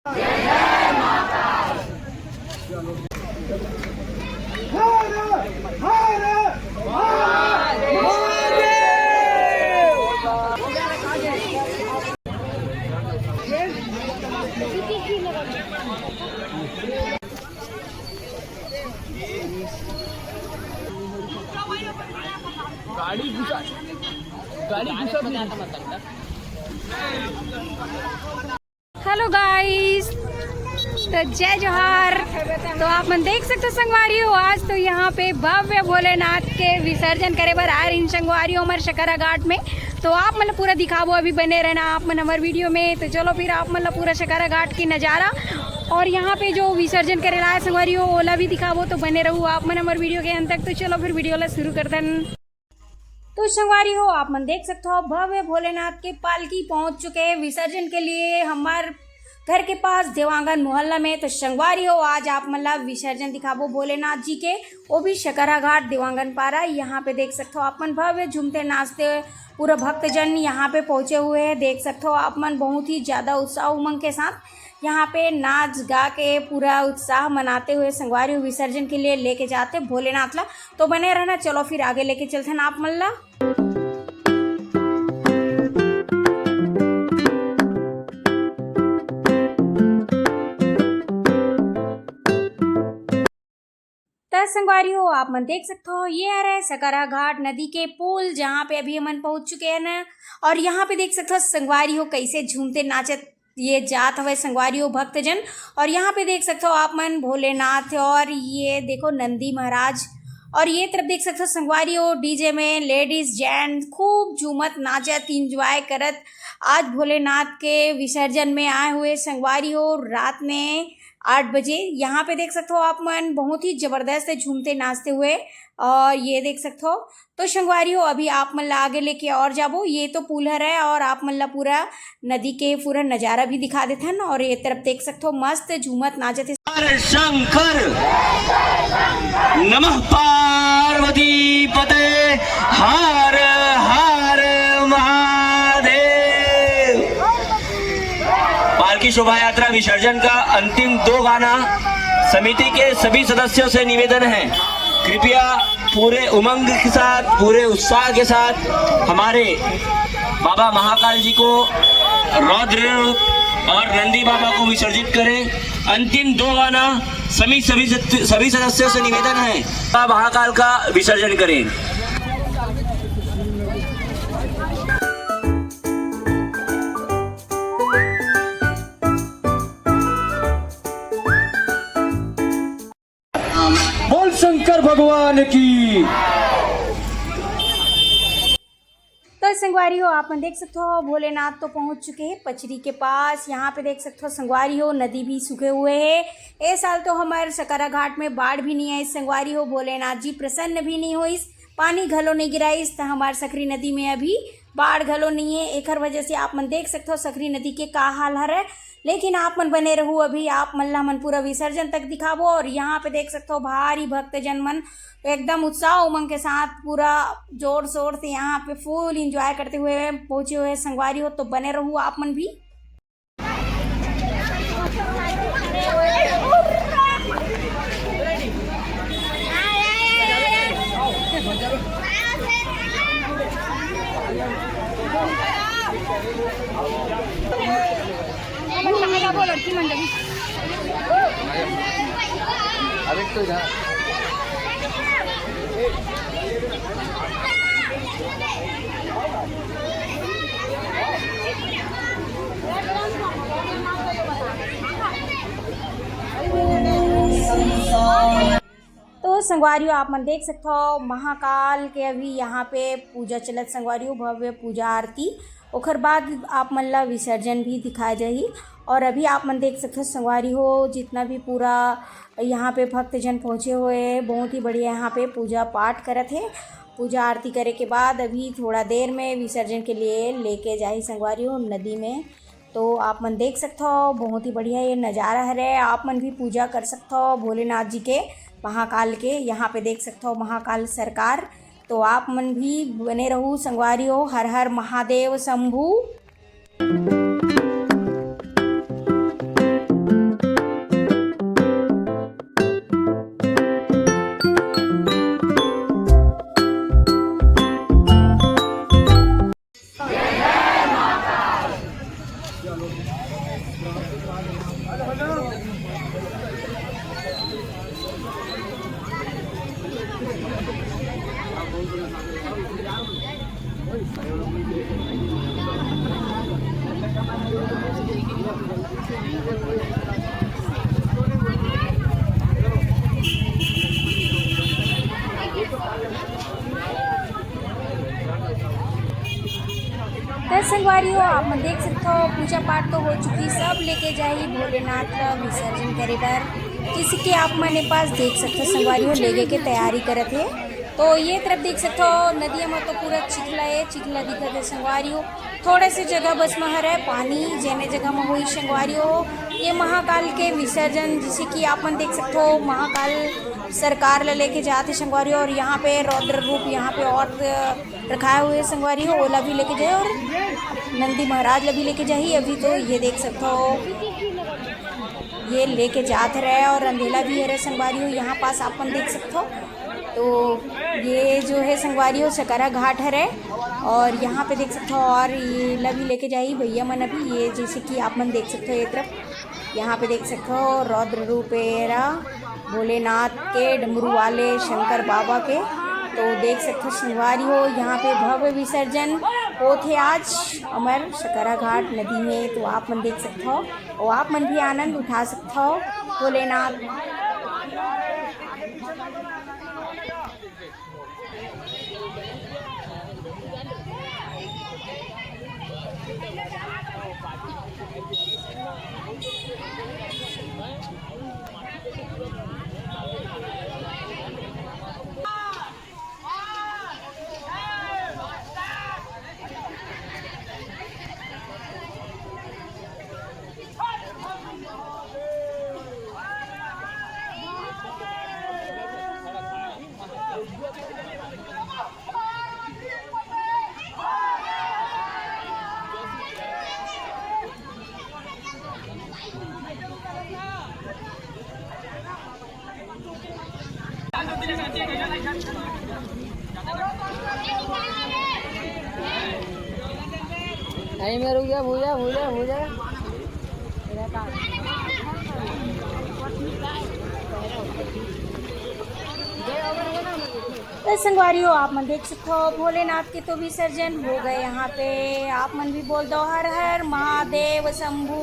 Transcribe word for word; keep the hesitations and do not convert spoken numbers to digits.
गाड़ी घुसा, गाड़ी घुसा भी। हेलो गाइस, तो जय जोहार। तो आप मन देख सकते हो संगवारी हो, आज तो यहाँ पे भव्य भोलेनाथ के विसर्जन करे बर आए रहिन संगवारी हो हमर शकरा घाट में। तो आप मन ला पूरा दिखाबो, अभी बने रहना आप मन हमर वीडियो में। तो चलो फिर आप मन ला पूरा शकरा घाट की नज़ारा और यहाँ पे जो विसर्जन करे ला आए संगवारी हो ओला भी दिखाबो। तो बने रहू आप मन हमर वीडियो के अंत तक। तो चलो फिर वीडियो ला शुरू करथन। तो संगवारी हो, आप मन देख सकते हो भव्य भोलेनाथ के पालकी पहुंच चुके हैं विसर्जन के लिए हमार घर के पास देवांगन मोहल्ला में। तो संगवारी हो, आज आप मन ला विसर्जन दिखाबो भोलेनाथ जी के, वो भी शकरा घाट देवांगन पारा। यहाँ पे देख सकते हो आप मन भव्य झूमते नाचते पूरा भक्तजन यहाँ पे पहुँचे हुए हैं। देख सकते हो आप मन बहुत ही ज़्यादा उत्साह उमंग के साथ यहाँ पे नाच गा के पूरा उत्साह मनाते हुए संगवारी हो विसर्जन के लिए लेके जाते भोलेनाथ ला। तो बने रहना, चलो फिर आगे लेके चलथन आप मन ला। त संगवारी हो, आप मन देख सकते हो, ये हरे सकरा घाट नदी के पुल, जहाँ पे अभी हमन पहुँच चुके हैं ना। और यहाँ पे देख सकते हो संगवारी हो, कैसे झूमते नाचत ये जात हवय संगवारी हो भक्तजन। और यहाँ पे देख सकते हो आप मन भोलेनाथ और ये देखो नंदी महाराज। और ये तरफ देख सकते हो संगवारी हो डीजे में लेडीज जेंट्स खूब झूमत नाचत एंजॉय करत आज भोलेनाथ के विसर्जन में आए हुए संगवारी हो रात में आठ बजे। यहाँ पे देख सकते हो आप मन बहुत ही जबरदस्त झूमते नाचते हुए। और ये देख सकते हो तो संगवारी हो, अभी आप मन ला आगे लेके और जाबो। ये तो पुल हरे और आप मन ला पूरा नदी के पूरा नजारा भी दिखा देथन। और ये तरफ देख सकते हो मस्त झूमत नाचत हे। हर शंकर, नमः पार्वती पते, हर हर महादेव। पालकी शोभा यात्रा विसर्जन का अंतिम दो गाना, समिति के सभी सदस्यों से निवेदन है, कृपया पूरे उमंग के साथ, पूरे उत्साह के साथ हमारे बाबा महाकाल जी को रौद्र रूप और नंदी बाबा को विसर्जित करें। अंतिम दो गाना सभी सभी सभी सदस्यों से निवेदन है, बाबा महाकाल का विसर्जन करें। बोल शंकर भगवान की। तो संगवारी हो, आप मन देख सकते हो भोलेनाथ तो पहुंच चुके हैं पचरी के पास। यहाँ पे देख सकते हो संगवारी हो नदी भी सूखे हुए है। ए साल तो हमारे सकरा घाट में बाढ़ भी नहीं आई संगवारी हो, भोलेनाथ जी प्रसन्न भी नहीं होइस, पानी घलो नहीं गिराइस, तो हमारे सकरी नदी में अभी बाढ़ घलो नहीं है। एखर वजह से आप मन देख सकते हो सकरी नदी के का हाल हरे। लेकिन आप मन बने रहू, अभी आप मन ला हमन पूरा विसर्जन तक दिखाबो। और यहाँ पे देख सकते हो भारी भक्तजन मन एकदम उत्साह उमंग के साथ पूरा जोर शोर से यहाँ पे फुल एंजॉय करते हुए पहुंचे हुए संगवारी हो, तो बने रहू आप मन भी। तो संगवारी हो, आप मन देख सकथव महाकाल के अभी यहाँ पे पूजा चलत संगवारी हो, भव्य पूजा आरती। ओखर बाद आप मन ला विसर्जन भी दिखाए जाही। और अभी आप मन देख सकथव संगवारी हो, जितना भी पूरा यहाँ पे भक्तजन पहुँचे हुए हैं, बहुत ही बढ़िया यहाँ पे पूजा पाठ करत हे। पूजा आरती करे के बाद अभी थोड़ा देर में विसर्जन के लिए लेके जाही संगवारी हो नदी में। तो आप मन देख सकथव, बहुत ही बढ़िया ये नज़ारा हरे। आप मन भी पूजा कर सकथव भोलेनाथ जी के, महाकाल के। यहाँ पे देख सकथव महाकाल सरकार। तो आप मन भी बने रहू संगवारी हो। हर हर महादेव शंभू। आप मन देख सकथो, पूजा पाठ तो हो चुकी, सब लेके जाही भोलेनाथ ला विसर्जन करे बर। जैसे कि आप मन ए पास देख सकथो, संगवारी हो लेगे के तैयारी करत हे। तो ये तरफ देख सकथो, नदिया म तो पूरा चिखला हे, चिखला दिखत हे संगवारी हो। थोड़े से जगह बस म हरे पानी, जेने जगह म होई संगवारी हो। ये महाकाल के विसर्जन, जैसे कि आप मन देख सकथो, महाकाल सरकार ला लेके जात हे संगवारी हो। और यहाँ पे रौद्र रूप, यहाँ पे और रखाए हुए संगवारी हो, ओला भी लेके जाही और नंदी महाराज ला भी लेके जाही। अभी तो ये देख सकथो, ये लेके जात रहे और अंधेला भी हरे संगवारी हो। यहाँ पास आप मन देख सकथो, तो ये जो है संगवारी हो, सकरा घाट हरे। और यहाँ पे देख सकथो, और ये ला भी लेके जाही भैया मन अभी। ये जैसे कि आप मन देख सकथो, ये तरफ यहाँ पे देख सकथो, रौद्र रूप एरा भोलेनाथ के, डमरू वाले शंकर बाबा के। तो देख सकथो संगवारी हो, यहाँ पे भव्य विसर्जन होत हे आज हमर सकरा घाट नदी में। तो आप मन देख सकथो, और आप मन भी आनंद उठा सकथो भोलेनाथ। यहीं में रुक जा, भूजा, भूजा, भूजा। तो संगवारी हो, आप मन देख सकथो, भोलेनाथ के तो विसर्जन हो गए। यहाँ पे आप मन भी बोल दो, हर हर महादेव शंभू।